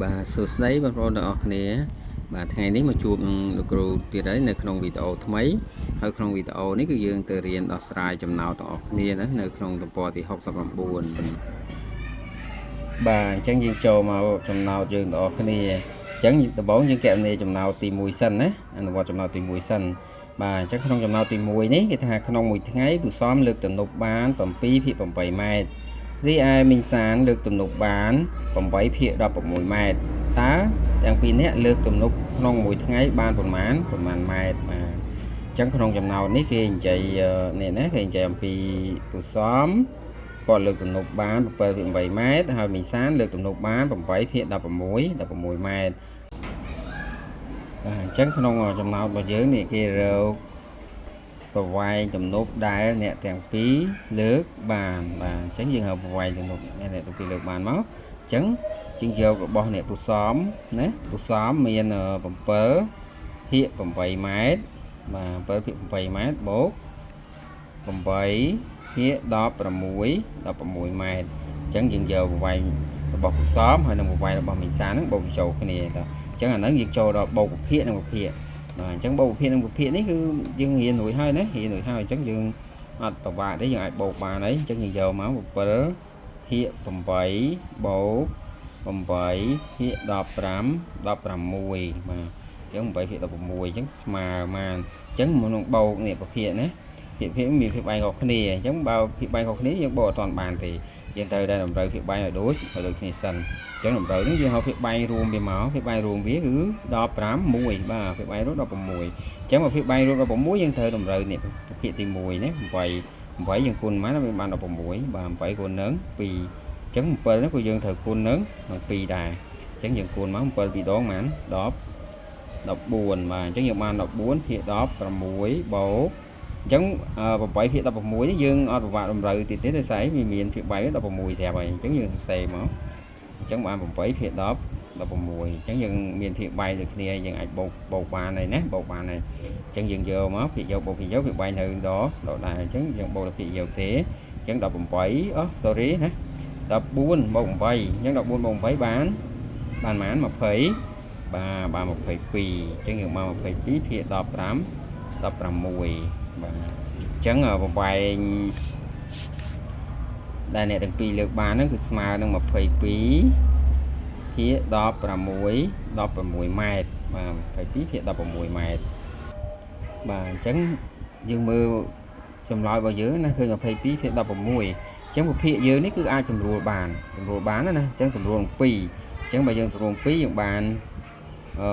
បាទសួស្តីបងប្អូនទាំងអស់គ្នាបាទថ្ងៃនេះមកជួបនឹងលោកគ្រូទៀតហើយនៅក្នុងវីដេអូថ្មីហើយក្នុងវីដេអូនេះគឺយើងទៅរៀនដោះស្រាយចំណោទទាំងអស់គ្នាណានៅក្នុងទំព័រទី69បាទអញ្ចឹងយើងចូលមកចំណោទយើងទាំងអស់គ្នាអញ្ចឹងដំបូងយើងកណនាចំណោទទី1សិនណាអនុវត្តចំណោទទី1សិនបាទអញ្ចឹងក្នុងចំណោទទី1នេះគេថាក្នុងមួយថ្ងៃពូសំលើកទំនប់បាន7.8ម៉ែត្ររីឯមីងសានលើកទំនប់បាន8.16ម៉ែត្រតើទាំងពីរនាក់លើកទំនប់ក្នុងមួយថ្ងៃបានប្រមាណប្រមាណម៉ែត្របាទអញ្ចឹងក្នុងចំណោទនេះគេនិយាយនេះណាគេនិយាយអំពីពូសំគាត់លើកទំនប់បាន7.8ម៉ែត្រហើយមីសានលើកទំនប់បាន8.16 16ម៉ែត្របាទអញ្ចឹងក្នុងចំណោទរបស់យើងនេះគេរកប្រវែងទំនប់ដែលអ្នកទាំងពីរលើកបានបាទអញ្ចឹងយើងហៅប្រវែងទំនប់អ្នកទាំងពីរលើកបានមកអញ្ចឹងជាងយករបស់អ្នកពូសំណាពូសំមាន7.8ម៉ែត្របាទ7.8ម៉ែត្របូក8.16 16ម៉ែត្រអញ្ចឹងយើងយកប្រវែងរបស់ពូសំហើយនិងប្រវែងរបស់មីសានហ្នឹងបូកបញ្ចូលគ្នាតើអញ្ចឹងអាហ្នឹងយើងចូលដល់បូកវិភាគនិងវិភាគបាទអញ្ចឹងបូកវិភាគនិងវិភាគនេះគឺយើងរៀនរួចហើយណារៀនរួចហើយអញ្ចឹងយើងអត់ពិបាកទេយើងអាចបូកបានហើយអញ្ចឹងយើងយកមក7.8បូក8.15 16បាទអញ្ចឹង8.16អញ្ចឹងស្មើបានអញ្ចឹងមុននឹងបូកនេះប្រភេទណាភាគភាគមានភាពបែងខុសគ្នាអញ្ចឹងបើភាពបែងខុសគ្នាយើងបូកអត់ទាន់បានទេយើងត្រូវតែតម្រូវភាពបែងឲ្យដូចឲ្យដូចគ្នាសិនអញ្ចឹងតម្រូវនេះយើងហៅភាពបែងរួមវាមកភាពបែងរួមវាគឺ15 1បាទភាពបែងរួម16អញ្ចឹងបើភាពបែងរួម16យើងត្រូវតម្រូវនេះភាគទី1ណា8 8យើងគុណប៉ុន្មានវាបាន16បាទ8គុណនឹង2អញ្ចឹង7នេះក៏យើងត្រូវគុណនឹង2ដែរអញ្ចឹងយើងគុណមក7ពីរដងប៉ុន្មាន10 14បាទអញ្ចឹងយើងបាន14ភាគ16បូកអញ្ចឹង8ភាគ16នេះយើងអត់ពិបាកតម្រូវទៀតទេដោយសារវាមានភាគបែង16ស្រាប់ហើយអញ្ចឹងយើងសរសេរមកអញ្ចឹងបាន8ភាគ10 16អញ្ចឹងយើងមានភាគបែងដូចគ្នាយើងអាចបូកបូកបានហើយណាបូកបានហើយអញ្ចឹងយើងយកមកភាគយកបូកភាគយកភាគបែងនៅដល់ដល់ដែរអញ្ចឹងយើងបូកដល់ភាគយកទេអញ្ចឹង18អូ sorry ណា14បូក8អញ្ចឹង14បូក8បានបានប៉ុន្មាន20បាទបាន22អញ្ចឹងយើងបាន22ភាគ15 16បាទអញ្ចឹងប្រវែងដែលអ្នកទាំងពីរលើកបានហ្នឹងគឺស្មើនឹង22ភាគ16 16ម៉ែត្របាទ22ភាគ16ម៉ែត្របាទអញ្ចឹងយើងមើលចម្លើយរបស់យើងណាឃើញ22ភាគ16អញ្ចឹងវិភាគយើងនេះគឺអាចសម្រួលបានសម្រួលបានណាអញ្ចឹងសម្រួល2អញ្ចឹងបើយើងសម្រួល2យើងបានអឺ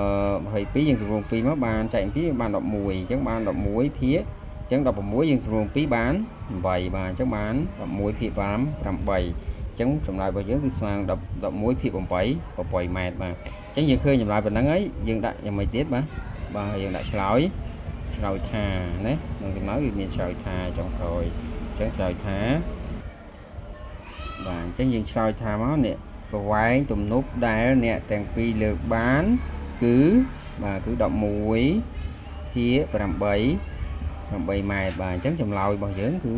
22យើងសម្រួល2មកបានចែក2បាន11អញ្ចឹងបាន11ភាគអញ្ចឹង16យើងសម្រួល2បាន8បាទអញ្ចឹងបាន11ភាគ5 8អញ្ចឹងចម្លើយរបស់យើងគឺស្មើនឹង11ភាគ8 8ម៉ែត្របាទអញ្ចឹងយើងឃើញចម្លើយប៉ុណ្ណឹងហើយយើងដាក់យ៉ាងម៉េចទៀតបាទបាទយើងដាក់ឆ្លើយឆ្លើយថាណាក្នុងចម្លើយវាមានឆ្លើយថាចុងក្រោយអញ្ចឹងឆ្លើយថាបាទអញ្ចឹងយើងឆ្លើយថាមកនេះប្រវែងទំនប់ដែលអ្នកទាំងពីរលើកបានគឺបាទគឺ11ភាគ8 8ម៉ែត្របាទអញ្ចឹងចម្លើយរបស់យើងគឺ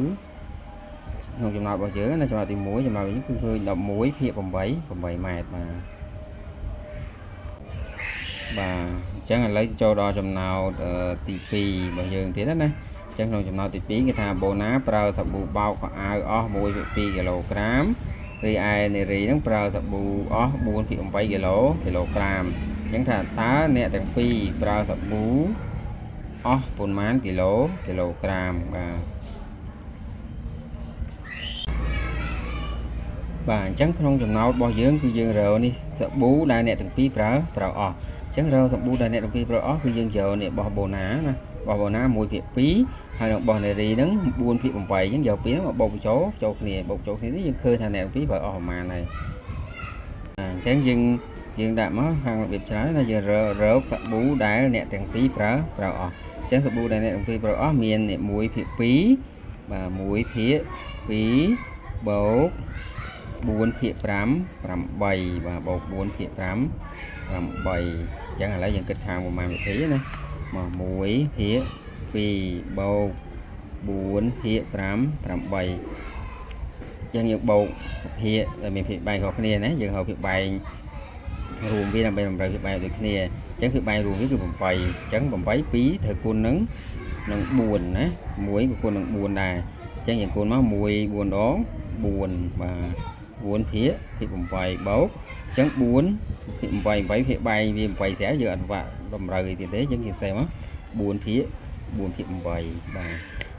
ក្នុងចម្លើយរបស់យើងណាចម្លើយទី1ចម្លើយនេះគឺឃើញ11ភាគ8 8ម៉ែត្របាទបាទអញ្ចឹងឥឡូវចូលដល់ចំណោទទី2របស់យើងទៀតណាអញ្ចឹងក្នុងចំណោទទី2គេថាបូណាប្រើសាប៊ូបោកខោអាវអស់1.2គីឡូក្រាមរីឯនារីនឹងប្រើសាប៊ូអស់4.8គីឡូគីឡូក្រាមអញ្ចឹងថាតើអ្នកទាំងពីរប្រើសាប៊ូអស់ប៉ុន្មានគីឡូគីឡូក្រាមបាទបាទអញ្ចឹងក្នុងចំណោទរបស់យើងគឺយើងរកនេះសាប៊ូដែលអ្នកទាំងពីរប្រើប្រើអស់អញ្ចឹងរកសាប៊ូដែលអ្នកទាំងពីរប្រើអស់គឺយើងយកនេះរបស់បូណាណារបស់បូណា1ភាគ2ហើយនឹងរបស់នារីហ្នឹង4ភាគ8អញ្ចឹងយកពីរហ្នឹងមកបូកបញ្ចូលចូលគ្នាបូកចូលគ្នានេះយើងឃើញថាអ្នកទាំងពីរប្រើអស់ប្រមាណហើយអញ្ចឹងយើងយើងដាក់មកខាងរបៀបច្រើនណាយើងរកសាប៊ូដែលអ្នកទាំងពីរប្រើប្រើអស់អញ្ចឹងសាប៊ូដែលអ្នកទាំងពីរប្រើអស់មាន1ភាគ2បាទ1ភាគ2បូក4ភាគ5 8បាទបូក4ភាគ5 8អញ្ចឹងឥឡូវយើងគិតខាងប្រមាណវិធីណាមក1ភាគ2បូក4ភាគ5 8អញ្ចឹងយើងបូកភាគដែលមានភាគបែងខុសគ្នាណាយើងហៅភាគបែង រួមវាដើម្បីតម្រូវភាពបែងដូចគ្នាអញ្ចឹងភាពបែងរួមវាគឺ8អញ្ចឹង8 2ត្រូវគុណនឹងនឹង4ណា1ក៏គុណនឹង4ដែរអញ្ចឹងយើងគុណមក1 4ដង4បាទ4ភាគភាគ8បូកអញ្ចឹង4ភាគ8 8ភាគបែងវា8ស្រាប់យើងអត់វាក់តម្រូវអីទៀតទេអញ្ចឹងយើងសេមក4ភាគ4ភាគ8បាទ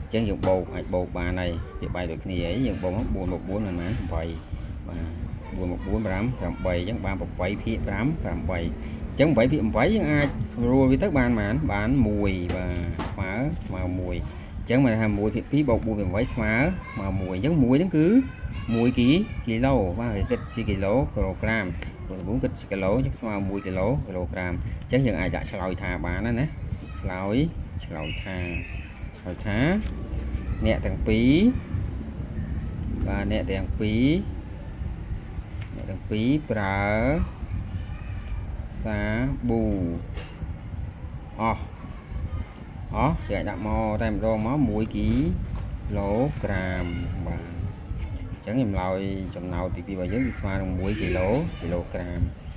អញ្ចឹងយើងបូកអាចបូកបានហើយភាគបែងដូចគ្នាអីយើងបូកមក4បូក4ប៉ុន្មាន8បាទ4មក4 5 8អញ្ចឹងបាន8ភាគ5 8អញ្ចឹង8ភាគ8យើងអាចស្រួលវាទៅបានប៉ុន្មានបាន1បាទស្មើស្មើ1អញ្ចឹងមានថា1ភាគ2បូក4ភាគ8ស្មើស្មើ1អញ្ចឹង1ហ្នឹងគឺ1គីគីឡូបាទគេគិតជាគីឡូគីឡូក្រាមព្រោះគិតជាគីឡូអញ្ចឹងស្មើ1គីឡូគីឡូក្រាមអញ្ចឹងយើងអាចដាក់ឆ្លើយថាបានណាណាឆ្លើយឆ្លើយថាឆ្លើយថាអ្នកទាំងពីរបាទអ្នកទាំងពីរអ្នកទាំងពីរប្រើសាប៊ូអស់អស់គេអាចដាក់មកតែម្ដងមក1គីឡូក្រាមបាទអញ្ចឹងចម្លើយចំណោទទី2របស់យើងគឺស្មើនឹង1គីឡូគីឡូក្រាម។